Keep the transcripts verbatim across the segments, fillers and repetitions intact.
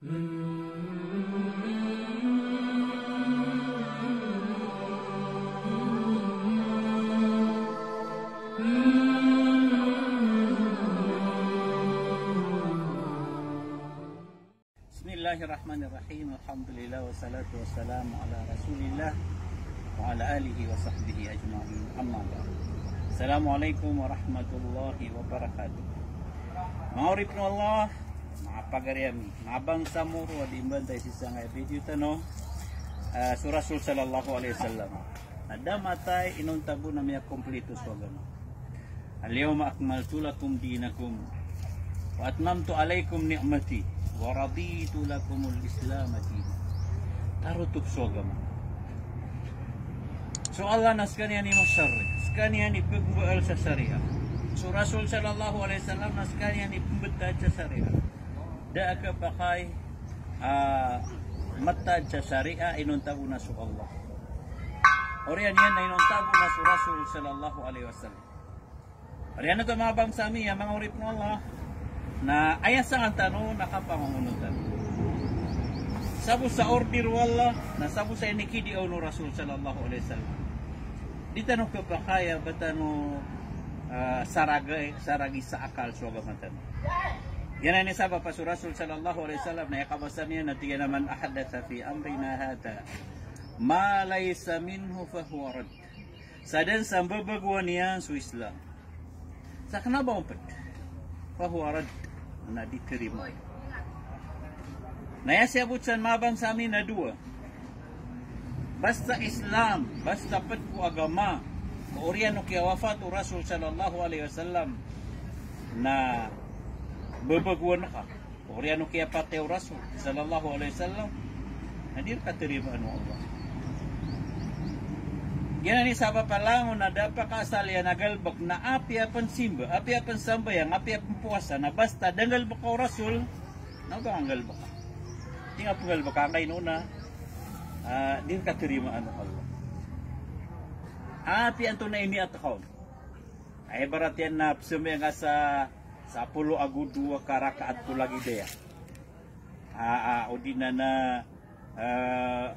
Bismillahirrahmanirrahim. Alhamdulillah, wassalatu wassalamu ala Rasulillah wa ala alihi wa sahbihi ajma'in. Amma ba'd. Assalamualaikum warahmatullahi wabarakatuh. Manga oripn o Allah, manga pagari ami, manga bangsa Moro a di mbantay sii sangkai a video tano, eh, so Rasul sallallahu alaihi wasallam. Na da matay inonta bo na miyakomplito so agama. Al-yawma akmaltu lakum dinakum wa atmamtu alaikum ni'mati wa raditu lakumul Islama dina. Tarotop so agama. So Allah na skaniyan i masari, skaniyan i pmbaal sa sariah. So Rasul sallallahu alaihi wasallam na skaniyan i pmbtad sa sariah. Da a kapakay, ah, matad sa sariah inonta bo na so Allah. Oriyan iyan na inonta bo na so Rasul sallallahu alaihi wasallam. Oriyan oto manga bangsa ami a manga oripn o Allah, na aya sangan tano na kapangongonotan. Sabo sa order o Allah, na sabo sa inikidiaw o Rasul sallallahu alaihi wasallam. Di tano kapakay a ba tano, ah, saragi, saragi sa akal so agama tano. Giyanan i sabap a so Rasul sallallahu alaihi wasallam na aya kabasa niyan na tig iyan a, "Man ahdatha fi amrina hadha ma laysa minhu fahuwa radd." Sadn sa mbabagoan iyan so Islam sa kna ba on pd, fahuwa radd, na di tarimaan. Na aya siyabot san manga bangsa ami na dowa. Basta Islam, basta pd ko agama, ko oriyan o kiyawafat o Rasul sallallahu alaihi wasallam, na babagoan ka. Oriyan o kiyapatay o Rasul sallallahu alaihi wasallam, na di rka tarimaan o Allah. Giyanan i sabap a langon a da pakaasal iyan a galbk na apiya pn simba, apiya pn sambayang, apiya pn powasa, na basta da nggalbka o Rasul, na oba ka nggalbka. Tig a pnggalbka angkaino na, ah, di rka tarimaan o Allah. Apiya antonaa i niyat ka on. Ay, ibarat iyan na pzambayang ka sa sapolo ago dowa ka rakaat ko lagid aya. A, a, odi na na, eh,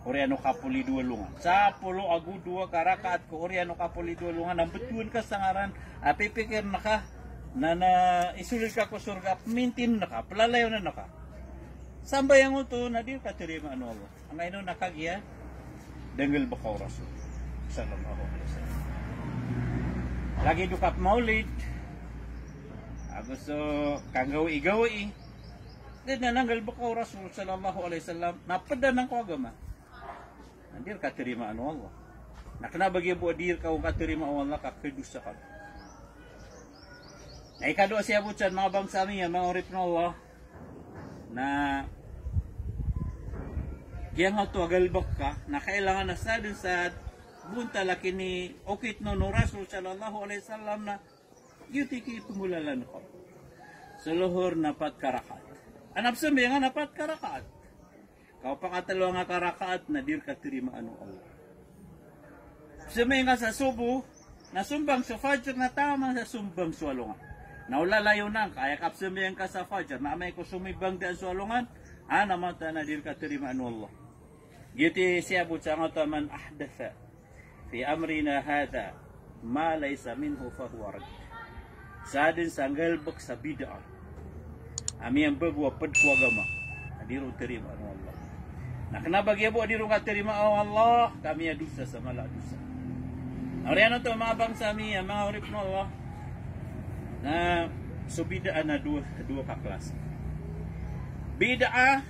oriyan o kapoli dowa longan. Sapolo ago dowa ka rakaat ko oriyan o kapoli dowa longan, na mbtowan ka sa ngaran a pipikirn ka, na, na isolid ka ko sorga, pmintin ka, plalayonan ka. Sambayang oto, na di rka tarimaan o Allah. Angkaino na kagiya da nggalbka o Rasul sallallahu alaihi wasallam. Lagid o kapmaolid ago so kanggawii-gawii, da dn a nggalbka o Rasul sallallahu alaihi wasallam, na pd anan ko agama. Na di rka tarimaan o Allah. Na kna ba giya bo a di rka on katarimaa o Allah ka khadosa ka. Na ikadowa siyabot san manga bangsa ami a manga oripn o Allah, na giyangkoto a galbk ka, na kailangan a sadn sa bontal a kiniokit on o Rasul sallallahu alaihi wasallam na giyoto i kipnggolalan ka. So lohor na pat ka rakaat. Ana pzambayang a pat ka rakaat. Ka o pakatlo angka rakaat na di rka tarimaan o Allah. Pzambayang ka sa sobo, na sombang so fajr na taman sa sombang so alongan. Na o lalayonan ka, aya kapzambayang ka sa fajr, na amay ko somibang daan so alongan, a na mataan a di rka tarimaan o Allah. Giyoto i siyabot sangkoto a man ahdatha fi amrina hadha ma laysa minhu fahuwa radd. Sadn sa nggalbk sa bid'ah a miyambago a pd ko agama, na di ron tarimaan o Allah. Na kna ba giya bo a di ron katarimaa o Allah, ka miyadosa sa mala a dosa. Na oriyan oto manga bangsa ami a manga oripn o Allah, na so bid'ah na dowa, dowa ka klasi. Bid'ah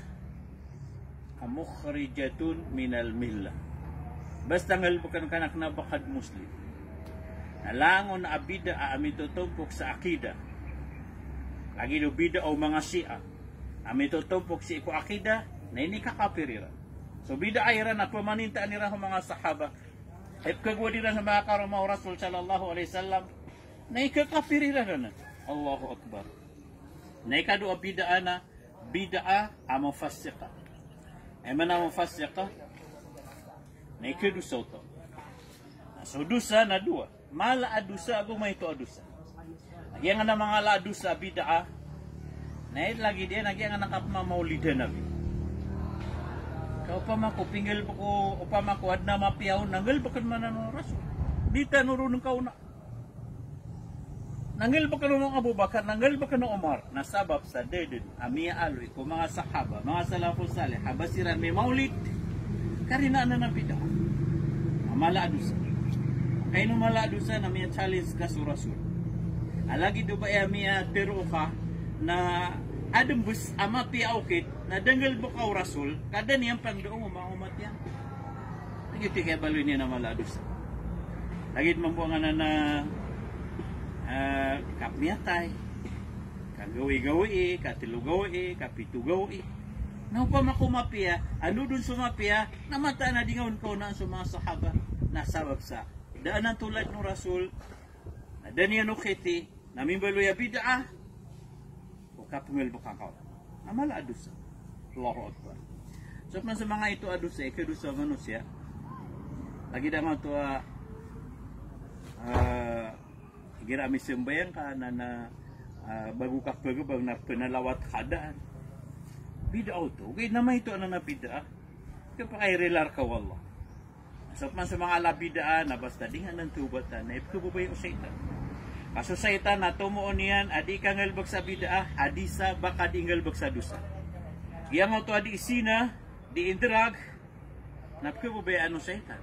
a mukhrijatun minal millah. Basta nggalbkn ka na kna ba ka di Muslim. Na langon a bid'ah a mitotompok sa aqidah, lagid o bid'ah o manga Shia a mitotompok sii ko aqidah, na inikakapir iran. So bid'ah iran a pamanintaan iran ko manga sahaba, ipkhagoad iran ko manga karoma o Rasul sallallahu alaihi wasallam, na ikakapir iran anan. Allahu Akbar. Na ikadowa a bid'ah na bid'ah a mufassiqah. Aya maana a mufassiqah na ikadosa oto. Na so dosa na dowa. Mala a dosa ago maito a dosa. Lagid angkanan a mala a dosa a bid'ah Na aya lagid iyan a giyangkanan a kapmamawlid a Nabi. Ka opama ko pinggalbk o, opama ko adn a mapiya on na nggalbkn man anan o Rasul. Di tano ron kaona. Na nggalbkn o Abu Bakar, na nggalbkn o Umar, na sabap sa da dn a miyaaloy ko manga sahaba, manga salafus salih, a ba siran mimawlid, karina anan a bid'ah. A mala a dosa. Ka ino mala a dosa na miya-challenge ka so Rasul. A lagid o ba aya miyatharo ka na adn bs a mapiya a okit, na da nggalbka o Rasul, ka da niyan pangndao o manga omat iyan. Lagid i kiyabaloy niyan a mala a dosa. Lagid mambo angkanan a, ah, kapmiyatay, kagawii-gawii, katlo gawii, kapito gawii. Na opama ko mapiya, ano dn so mapiya, na mataan a di ngka on kaonaan so manga sahaba. Na sabap sa da anan tolad o Rasul, na da niyan okiti, na mimbaloy a bid'ah o kapnggalbka ngka on. A mala a dosa. Allahu Akbar. So, man sa manga ito a dosa, ikadosa o manosiya. Lagid angkoto a, ah, igira a misambayang ka na, na, ah, bago ka pagabang na pnalawat ka daan. Bid'ah oto. Ogaid na maito anan a bid'ah. Kapakay rila rka o Allah. So, man sa manga ala bid'ah na basta di ngka anan tawbatan, na ipkhababaya o shaytan. Ka so shaytan na tomo on iyan a di ka nggalbk sa bid'ah, a di sa ba ka di nggalbk sa dosa. Giyangkoto a di zina, di drug, na pkhababayaan o shaytan.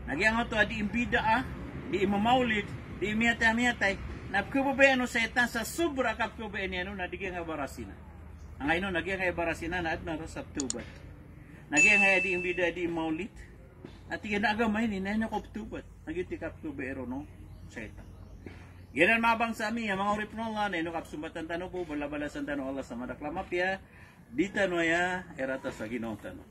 Na giyangkoto a di bid'ah, di mamawlid, di miyatay-miyatay, na pkhababayaan o shaytan sa sobra a kapkhababayaan iyan on na di giyangkai a barasina. Angkaino, na giyangkai a barasina na adn a rasa ptawbat. Na giyangkai a di bid'ah, di mawlid, a tig iyan a agama ini, na ino ko ptawbat. Na giyoto i kapkhababayaan ron o shaytan. Giyanan manga bangsa ami, a manga oripn o Allah, na ino kapsombatan tano bo, balabalasan tano o Allah sa madakl a mapiya, di tano aya irata sa ginawa tano.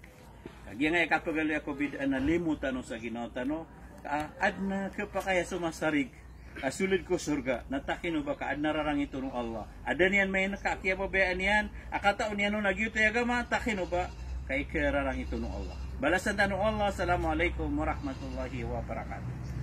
Ka giyangkai a kapagaloya ko bid'ah na limo tano sa ginawa tano, ka adn a khapakay a so masarig a sold ko sorga, na takino ba ka adn a rarangit on o Allah. A da niyan main ka kiyababayaan iyan a katao niyan on a giyoto i agama, takino ba ka ikararangit on o Allah. Balasan tano o Allah. Assalamu alaikum warahmatullahi wabarakatuh.